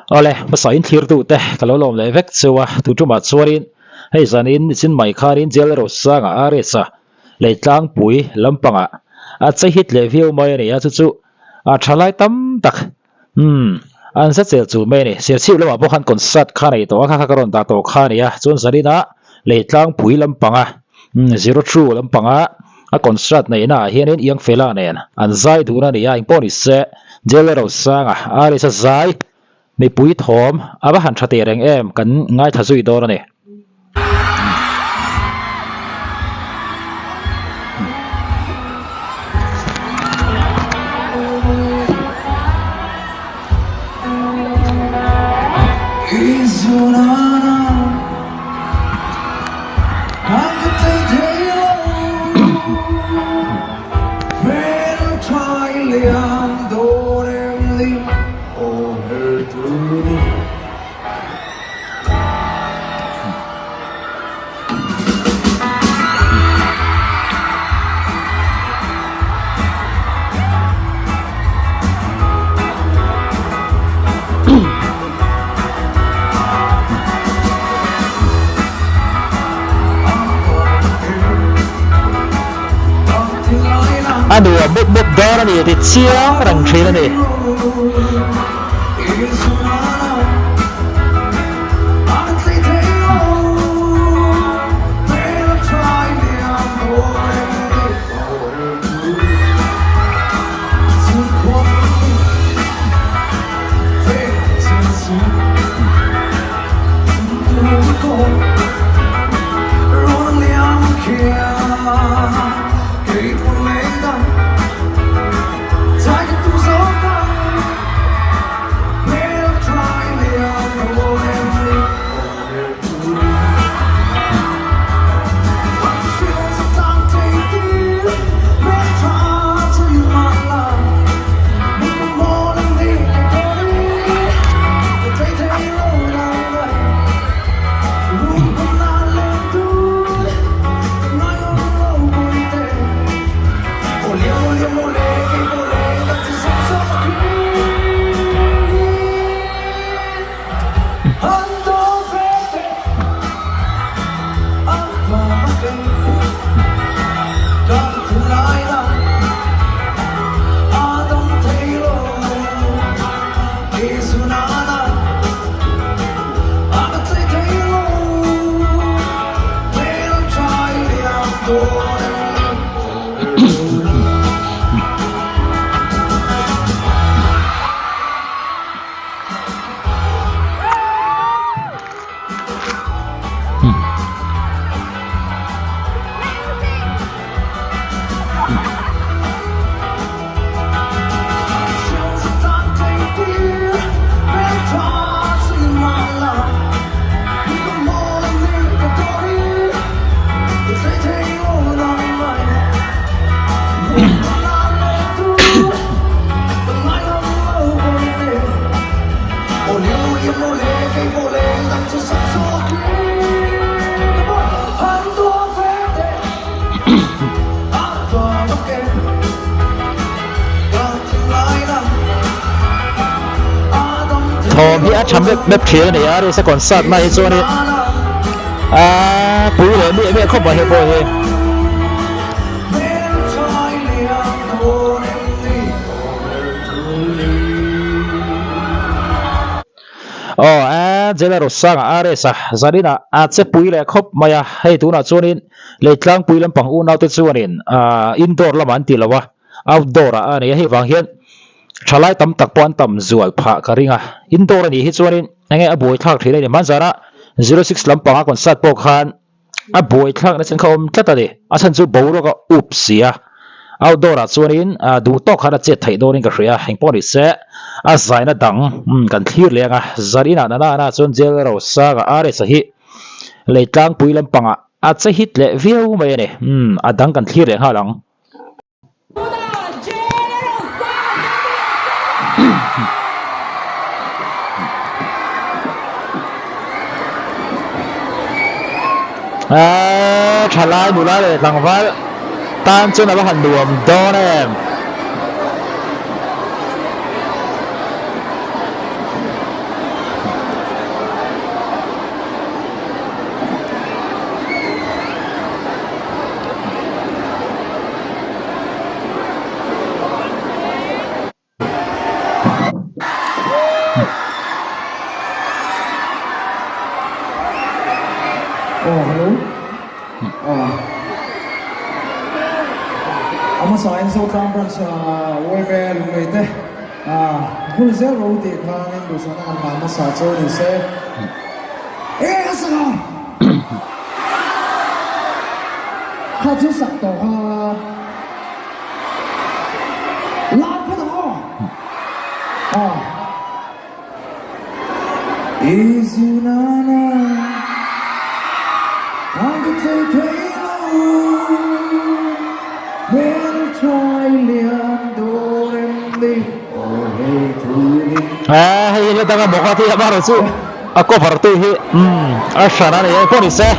Awle, hmasa in thlirtu te ka lo lawm leh vek cheu a, tu tumah chuanin hei zanin nichin mai khanin Jail Rosanga RS-a Leitlangpui lampangah a che hit leh viau mai a ni a, chu chu a thalai tam tak umm an za chel chul mai a ni. Serchhip lamah pawh khan concert kha nei tawh a, kha kha ka rawn dah tawh kha a ni a, chuan zaninah Leitlangpui lampanga 02 lampanga a concert neihna ah hianin Iangfela nen an zai dun a ni a, engpawh ni se Jail Rosanga RS-a zai mipui thawm a va han tha teh reng em kan ngaithla zui dawn a ni. A nuam mup mup dawn a ni tih chiang reng thin a ni. Thawm hi a tha mep mep thin a ni a, rsa concert na hi chuanin aaa pui leh miah miah khawp mai hei pawh hi. Aw a Jela Rosanga RS a zanin ah a che pui leh khawp mai a, hei tunah chuanin Leitlangpui lampang unaute chuanin ah indoor lamah an ti lo a, outdoor ah a ni a, hei vang hian thalai tam tak pawh an tam zual phah ka ring a, indoor a nih hi chuanin enge a buaithlak thin a ni, hmanzana 06 lampanga concert pawh khan A buai thlakna chen kha awm tlat a ni. A chhan chu boruak a up si a. Outdoor ah chuanin duh tawk khan a chet theih dawnin ka hria. Engpawh ni se, a zaina dang kan thlir leh ang a. Zarinah nana nana chuan Jail Rosanga RS-a hi Leitlangpui lampangah a che hit leh viau mai a ni. A dang kan thlir leh nghal ang. Aaa thalai nula leh tlangval tan chuan a va han nuam dawn em. Aw hello aw a hmasa in Zotlang branch ah Uaime lunglei te ah vul zel ro tih khan in duhsakna kan hlan hmasa chu ni se e a sak a kha chu sak tawh kha lar phawt ang aw aw. Aa hei hi danga bawk a tih amaherawh chu a cover tu hi umm a hran a ni e pawh ni se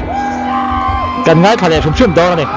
kan ngaithla leh hrim hrim dawn a ni.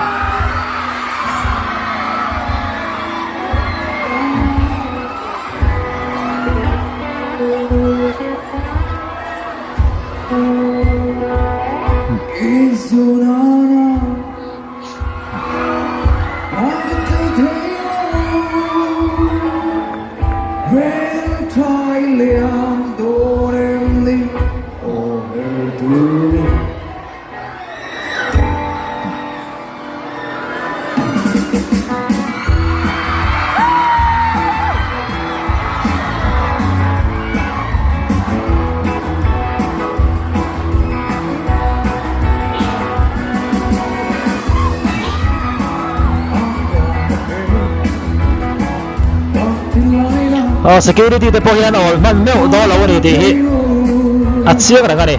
Aw security te pawh hian awl hman meuh dawn lo a ni tih hi a chiang reng a ni.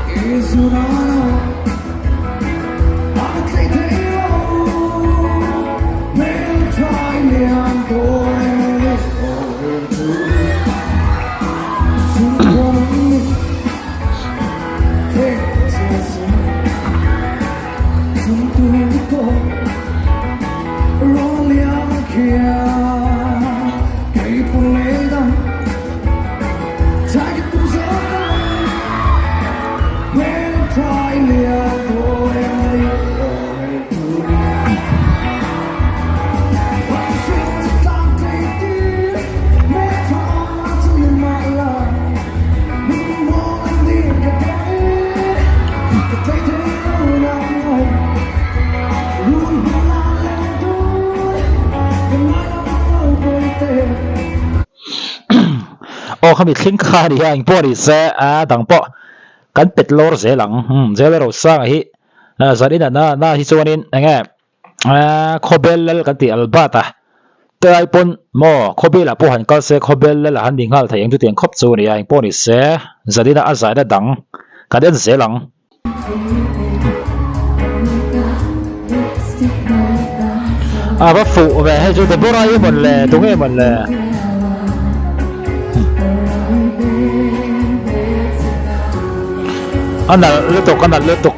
Aw khami thleng kha a ni a engpawh ni se a dang pawh kan pet lawr zel ang umm zel erawh sanga hi zan in a na hi chuanin eng nge khawbel lal kan tih Albert a te ai pawn maw khawbel ah pawh han kal se khawbel lal ah han ni nghal thei ang chutiang khawp chu a ni a engpawh ni se zan in a zaina dang kan en zel ang. A va fuh ve hei chu Deborah i mawn le tunge mawn le. A nalh lutuk a nalh lutuk.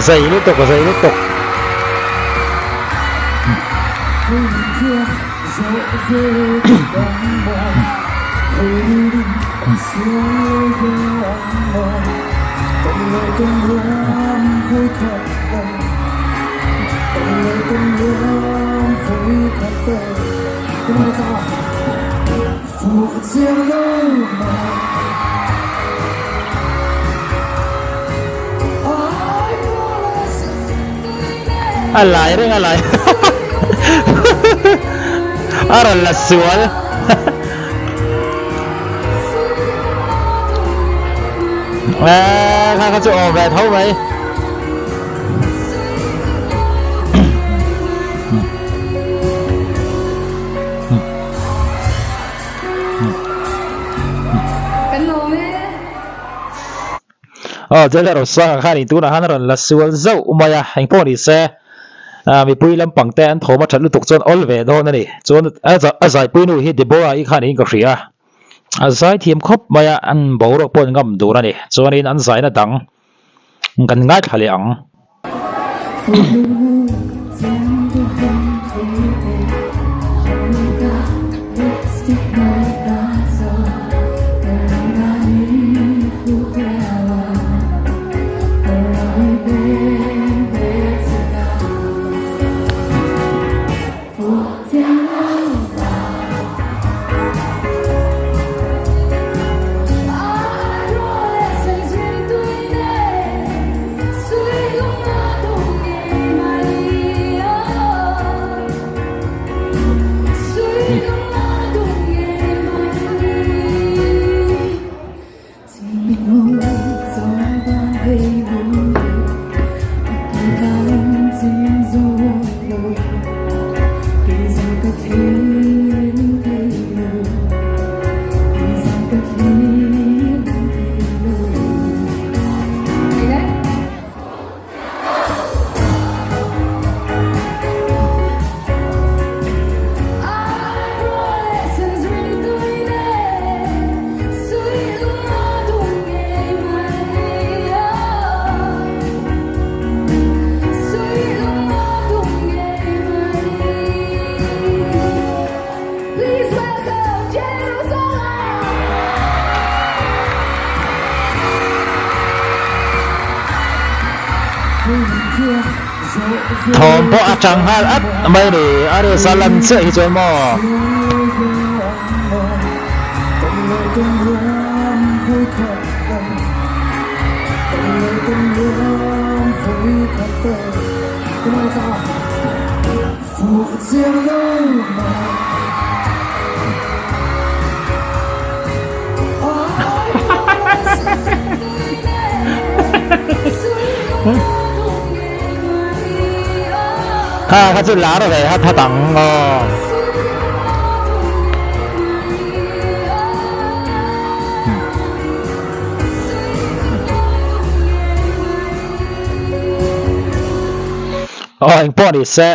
Zei lutuk zei lutuk. A lai reng a lai. A rawn la sual. Eee kha kha chu awm ve tho mai. Kan lawm e. Aw Jailer Rosanga khan in tunah khan a rawn la sual zauh mai a, engpawh ni se mipui lampang te an thawm a that lutuk chuan awl ve dawn a ni. Chuan a zaipui nu hi Deborah i khan in ka hria a, a zai thiam khawp mai a, an boruak pawh an ngam dun a ni. Chuanin an zaina dang kan ngaithla leh ang. Thawm pawh a tang nghal at mai ni a resa lan chiah hi chuan maw. Kha kha chu lar ve ha tha tang aw. Aw engpawh ni se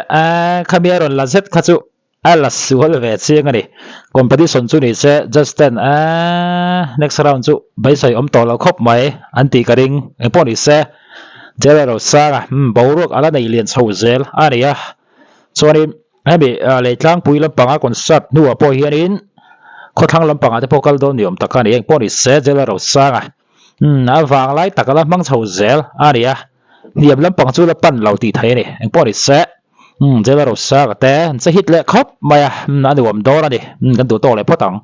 khami a rawn la zet kha chu a la sual ve chiang a ni. Competition chu ni se judge ten next round chu beisei awm tawh lo khawp mai an tih ka ring. Engpawh ni se Jailer Rosanga boruak a la nei lian chho zel a ni a. Chuanin hemi Leitlangpui lampanga concert hnuah pawh hianin khawthlang lampangah te pawh kal dawn ni awm tak a ni. Engpawh ni se Jailer Rosanga a vanglai tak a la hmang chho zel a ni a. Hniam lampang chu la pan lo tih thei a ni. Engpawh ni se, umm Jailer Rosanga te an che hit leh khawp mai a, umm a nuam dawn a ni. Umm kan duh tawk leh phawt ang.